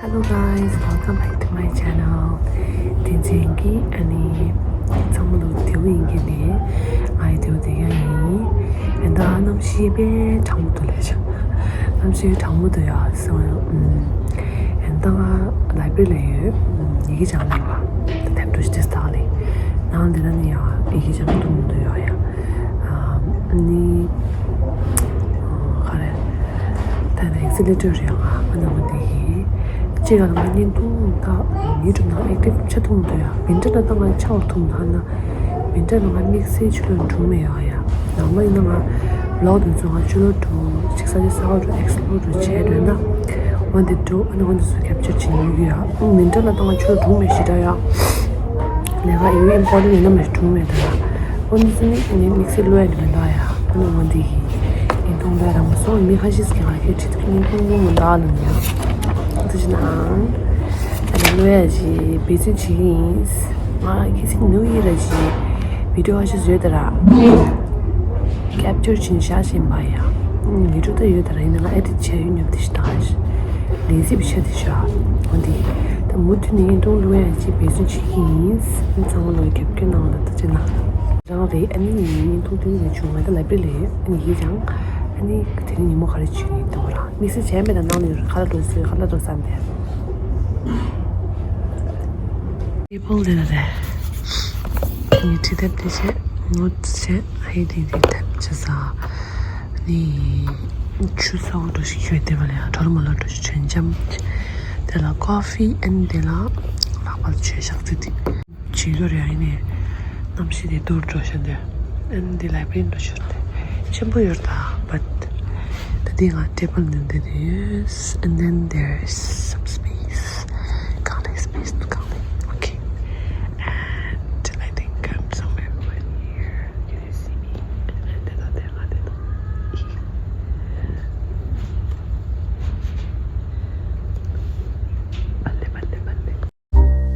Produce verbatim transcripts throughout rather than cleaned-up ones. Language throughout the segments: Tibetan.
Hello guys, welcome back to my channel. དེ་རིང་གི་ཨ་ནི་ཚང་མ་ལོ་དེའུ་ཡིན་གྱི་ནས་ཨ་ཡི་དེའུ་དེ་ཡང་ཡིན། ཨ་ད་གནམ་གཤིས་དཔེ་གྲང་མོ་འདུག་ལས་ཤག་གནམ་གཤིས་གྲང་མོ་འདུག་ཡ་སོང་ཡ། ཨ་ད་ལའི་བྷ་རི་ལ་ཡོད། ཡི་གེ་སྦྱང་ལས་པ་དེབ་འགྲོ་ཞིག་དེ་སྟག་ལས་ནང་འདི་ན་ནི་ཡ་ཡི་གེ་སྦྱང་འདུག་མི་འདུག་ཡ་ཡ། ཨ་ནི་ག་རེ། ད་ནི་ཨེག་སི་ལི་ཊར་ཡང་ཨ་ནི་འོ་འདི་ཡིན། གཅིག་ལ་ང་བརྙན་ཐུང་ད་ཡུ་ཊུབ་ནང་ཨེག་ཊིབ་ཆགས་ཐུབ་མི་འདུག་ཡ། མི་འདྲ་ལ་ད་ང་ཆགས་ཐུབ་ན་ན། མི་འདྲ་ལ་ང་དམིགས་བསལ་ཆུ་ལོག་འགྲོ་མེད་ཡ་ཡ། ནང་མ་ཡིན་ན་ང་ལོག་དུས་ཚོད་ང་ཆུ་ལོག་འགྲོ་ཅིག་ས་ཆ་གསར་པ་འགྲོ་ཨེག་སི་པོ་ལོར་འགྲོ་བྱས་འགྲོ་ན། འོ་འདི་འགྲོ་ཨ་ནི་འོ་འདི་ཚོ་ཀེབ་ཅར་བྱེད་ཡོད་ཀྱི་ཡ། མི་འདྲ་ལ་ད་ང་ཆུ་ལོག་འགྲོ་མེད་ཞེ་དྲག་ཡ། ལས་ཀ་ཡོད་ཨིམ་པོར་ཊེན་ཊི་ཡིན་ན་མ་གཞི་འགྲོ་མེད་ད་ཡ། འོ་འདི་ཚོ་ནི་ངས་དམིགས་བསལ་ལོས་ཡ་འདི་མི་འདྲ་ཡ། ཨ་ནི་འོ་འདི་ཡིན། ཡིན་མཐོང་ལོས་རང་མ་སོང་མི་ཁ་ཤས་ཀྱི་ང་ཁྱེད་ཁྲིད་ཀྱི་ཡིན་མཐོང་མཐོང་མི་འདྲ་ལ་ཡ། ཐུགས་རྗེ་གནང་། ད་ལོ་ཡ་ཞིག་འབད་བརྩོན་བྱེད་ཀྱི་ཡིན། ང་ཁྱེད་ཚིག་ནུ་ཡི་ར་ཞིག་བི་ཌིའོ་ཨ་ཞིག་བཟོས་ད་ར། ཀེབ་ཅར་བྱིན་བཞག་བཞིན་པ་ཡ། ཡུ་ཊུབ་ད་ཡོད་ད་ར་ཡིན་ན་ང་ཨེ་ཌིཊ་བྱས་ཡོད་ཉོབ་དེ་ཞིག་ད་ཞིག་ལས་ཟིབ་ཤ་དེ་ཞག་འོ་འདི། ད་མུ་མཐུད་ནས་ཡིན་མཐོང་ལོ་ཡ་ཞིག་འབད་བརྩོན་བྱེད་ཀྱི་ཡིན། ཚང་མ་ལོ་རྒྱབ་སྐྱོར་གནང་ལ་ཐུགས་རྗེ་གནང་། རང་རེད། ཨ་ནི་ངའི་ཐུགས་མཐུན་ནས་བྱུང་བ་ད་ལ་པི་ལས་ཨ་ནི་ཡིད་ཀྱང་ཨ་ནི་དེ་རིང་ཉིན་མོ་ག་རེ་བྱུང་ཡིན་དང་ར་དམིགས་བསལ་བྱས་མེད་ད་ནང་ནས་ཁ་ལག་འགྲོ་སྲིད་ཁ་ལག་འགྲོ་བསམ་པས། ཨེ་པལ་དེ་ལ་རེད། ངའི་ཁྲི་དེབ་དེ་བྱས་ནོ་ཊི་བྱས་ཧེ་དེ་དེ་དེབ་བྱས་ས་ནི་ཆུ་ཚ་བོ་འགྲོ་ཞིག་ཁྱོད་དེ་བ་ལ་ཡང་གྲོལ་མ་ལ་འགྲོ་ཞིག་ཆོན་འཇམ་དེ་ལ་ཀོ་ཕི་ཨན་དེ་ལ་ལག་པ་ལ་ཆོས་ཞག་ཚུད་དེ། བྱེད་དགོས་རེད། ཨ་ནི་གནམ་གཤིས་དེ་སྡུག་འགྲོ་ཤག་འདི། ཨ་ནི་འདི་ལའི་བྷ་རི་འགྲོ་ཤག་འདི་ཆེན་པོ་ཡོད་ད། བཊ་ད་འདི་ང་ཊེ་བལ་འདི་འདི་ཡོད། And then there's some space. གང་ལ་སི་པེ་སི་འདུག་གང་ལ། Okay. And I think I'm somewhere over here. Can you see me? And then དེ་ད་དེ་ང་དེ་ད། ཨ་ལེ་ཨ་ལེ་ཨ་ལེ། ད་ལྟ་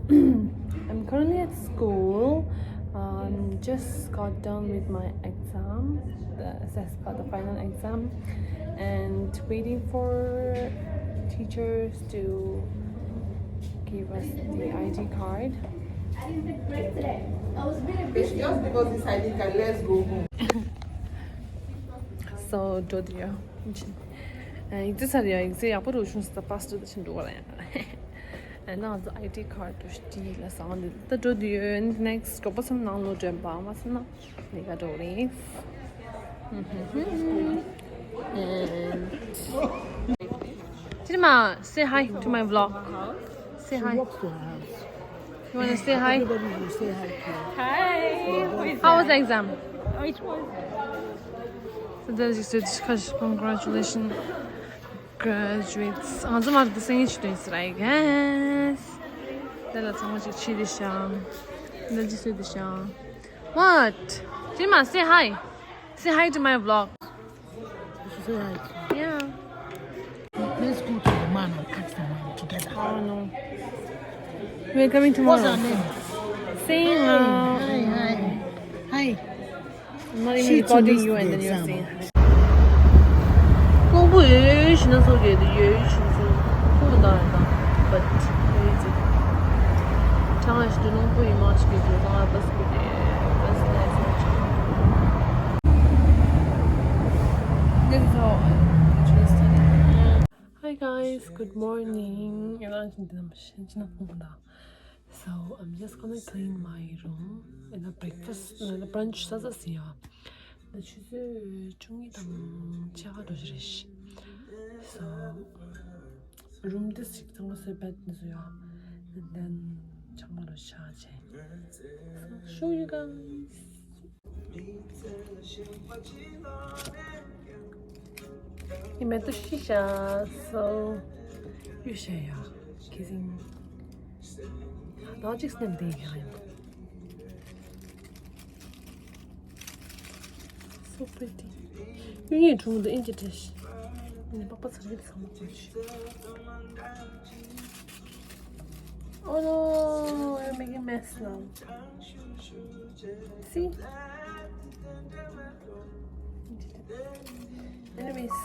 ང་I'm currently at school. Um, just got done with my exam, the assess card, the final exam, and waiting for teachers to give us the I D card. They should just give us this I D card. Let's go home. So, Dodria. ཡིག་ཚད་ཚར་ཡ། ཡིག་ཚད་ཡག་པོ་རུ་བྱུང་སོང་། ད་པཱ་སི་ཊི་ད་ཕྱིན་འགྲོ་ག་ལ་ཡ། ཨ་ནི་ང་ཚོ་ཨའི་ཌི་ཁཌ་དུ་སྟི་ལ་སང་འདི་ད་འགྲོ་དུས་ཡོད། ནེག་སི་ཊི་གོ་པ་སམ་ནང་ལོ་འདྲེན་པ་མ་སམ་ན་ལས་ཀ་འགྲོ་རེད། ཅི་མ། Say hi to my vlog. Say hi. Walks to her house. You wanna say hi? Everybody will say hi to you. Hi. How was the exam? It was. So that's just it. Congratulations. Graduates. ང་ཚོ་མར་དུ་སེང་ཆུ་དུས་ར་I guess. དེ་ལ་ཚང་མ་ཅིག་ཆི་དི་ཤང་། དེ་ལ་ཅི་སུ་དི་ཤང་། What? Jima, say hi. Say hi to my vlog. Say hi. Yeah. Let's go to the man and ask the man together. Oh no. We're coming tomorrow. What's her name? Saying, uh, hi, hi, hi. I'm not even recording you and then you're saying hi. རླུང་བུ་ཡོད་ཞིག་ན་སོ་གེ་དུ་ཡོད་ཞིག་སོ་ཁུར་དང་ཡོད་དང་། But crazy. ཁྱང་ཞིག་ཏུ་རླུང་བུ་ཡིན་མ་ཞིག་གེ་དུ་དང་ཨ་བས་ཀུ་དེ་བས་ལས་སོ་ཅིག This is how I actually study. Hi guys, good morning. ཡང་ཅིན་དེ་ནམ་ཤེས་ཅི་ན་ཕུང་ད། So I'm just gonna clean my room and a breakfast and a brunch. ས་ས་སི་ཡ། ད་ཆུ་ཚོད་བཅུ་གཉིས་དང་ཕྱེད་ཀ་འགྲོ་ཞིག་རེད་ཤི། So room this ཞིག་ཚང་མ་སོས་པད་ནི་སོ་ཡ། And then ཚང་མ་རུ་ཆ་ཆེ། So show you guys. ཡིན་མེད་དུ་ཤི་ཤ་སོ། ཡུ་ཤ་ཡ། ཁི་ཟིང་། ད་ཅིག་སྣེམ་དེ་ཡ་ཡིན། So pretty. ཡུ་ཡི་དྲུང་དུ་ཨིན་ཅི་ཏྲེ་ཤི། ནི་པག་པ་ཚར་གི་ཚང་མ་ཅིག་ཤི། Oh no, you're making mess now. See? Anyways,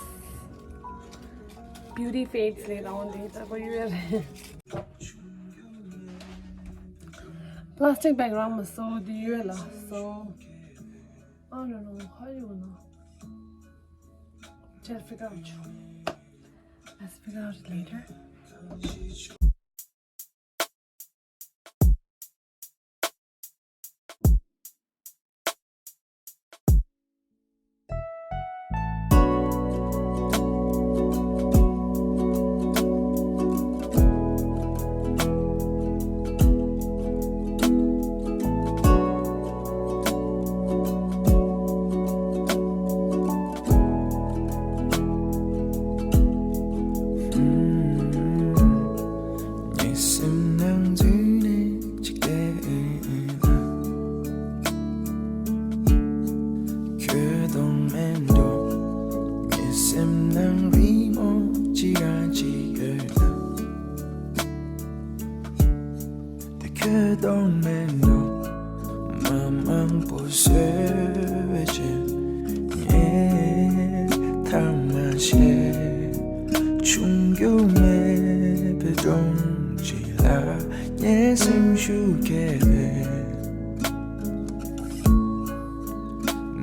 beauty fades later on. Later for you. Plastic bag ram so the you la so. I don't know how you gonna. Just figure out. Let's figure out it later. དེ་ཁྱོད་གཏོང་མེད་འགྲོ། མ་མང་པོ་བཟོས་བྱས། ངས་ཐང་མ་བྱས། ཆུང་རྒྱུ་མེད་པའི་སྒྲོམ་གཅིག་ལ་ངའི་སེམས་ཤུགས་སྐྱེས་པས།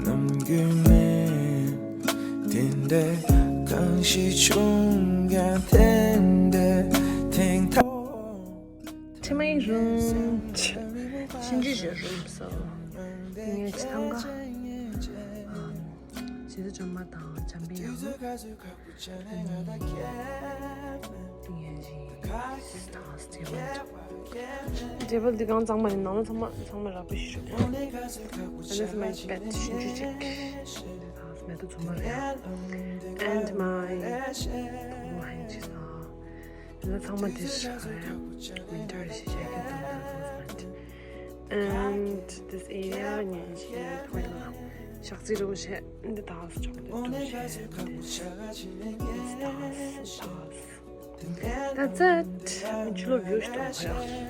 ནམ་རྒྱུན་མེད་དེ་འདྲ། གང་ཞིག་བྱུང་ཀྱང་དེ་འདྲ་ཐེངས་ཐག་ཆེ་མའི་རུམ། ཆེ་ཆུང་ཆུང་ཞིག་རུམ་སོ། ངས་ཆེ་ཐང་ག་ཇི་ལྟར་འཇོམས་པ་དང་འཇམ་པའི་ཡང་། ངས་ཇི་ཐང་སྟེ་བ། ཊེ་བལ་འདི་གང་གཙང་མ་ཡིན། ནང་ལ་ཚང་མ་ཚང་མ་རག་པ་ཞིག་རེད། And this is my bed ཞིག་ཆུང་ཆུང་ཅིག་མེ་ཏོག་ཚོམ་པ་རེད། And my ཝའིན་ཅིག་དང་། ལ་ཚང་མ་དེ་ཤ་རེད། ཝིན་ཊར་ཞིག་བྱས་ཀྱི་འདུག་ད་ཚོ་ཟེར། And this area ཉེན་ཞིག་ཕོ་ཡིན་ལ། ཞག་རྩི་རུ་བྱས་འདི་དག་སུ་ཆོག་འདི་ཏུ་བྱས་འདི་ཞིག་འདི་དག་སུ་དག་སུ། That's it. ཆུ་ལོ་བིའུ་ཞིག་གཏོང་བ་ཡ།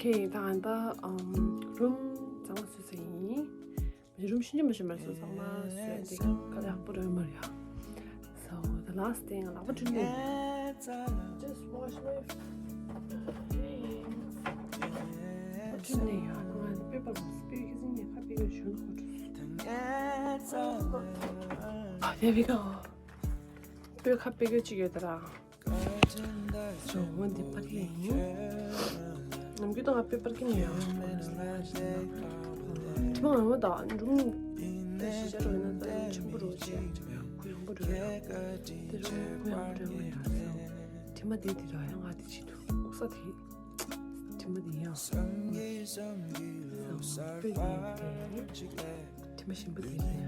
Okay, ད་ཨ་ད་རུམ་གཙང་མ་བཟོས་ཡིན། རུམ་ཤིན་ཅི་མ་ཤི་མར་སོ་ཚང་མ་སོས་ཏེ་ཀ་ལ་ཡག་པོ་རེད་མ་རེད་ཡ། So the last thing ལག་པ་འཁྲུད་ནས། Just wash my hands. ལག་པ་འཁྲུད་ནས་ཡ་ང་པེ་ ཨ་ཡ་བི་ག་སྤོས་ཁ་སྤོས་ཀྱི་ཅིག་ཡོད་ད་ར། ཇོ་བོ་འདི་པར་ཡིན། ནམ་རྒྱུན་དང་ང་དཔེ་པར་གྱི་མེད་ཡང་། དྲི་མ་ངར་མ་དང་འབྲུམ། ད་ཞི་བྱ་རོ་ཡིན་ན་ད་ཆེན་པོ་རོ་ཆེ། གུ་ཡངས་པོ་རོ་ཡ། དེ་རོ་གུ་ཡངས་པོ་རོ་ཡ་ཡ། དྲི་མ་དེ་དེ་ར་ཡང་ང་དེ་བྱེད་དུ་ཨོ་ས་དེ། དྲི་མ་དེ་ཡང་། དྲི་མ་ཞིམ་པོ་དེ་ཡིན།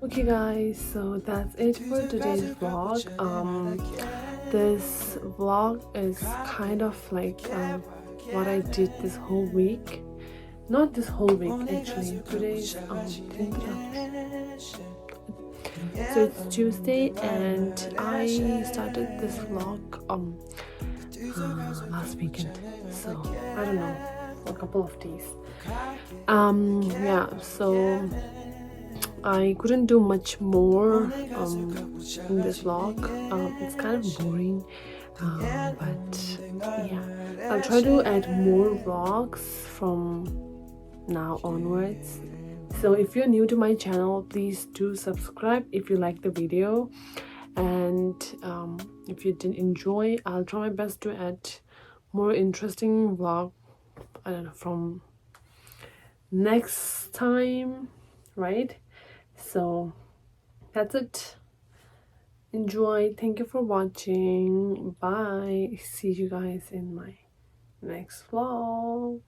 Okay, guys, so that's it for today's vlog. Um, this vlog is kind of like, um, what I did this whole week. Not this whole week, actually. Today's, um, so it's Tuesday, and I started this vlog, um, uh, last weekend. So, I don't know, a couple of days. Um, yeah, so I couldn't do much more, um, in this vlog. Um, it's kind of boring, uh, but yeah, I'll try to add more vlogs from now onwards. So if you're new to my channel, please do subscribe if you like the video. And, um, if you did enjoy, I'll try my best to add more interesting vlog, I don't know, from next time, right? So that's it. Enjoy. Thank you for watching. Bye. See you guys in my next vlog.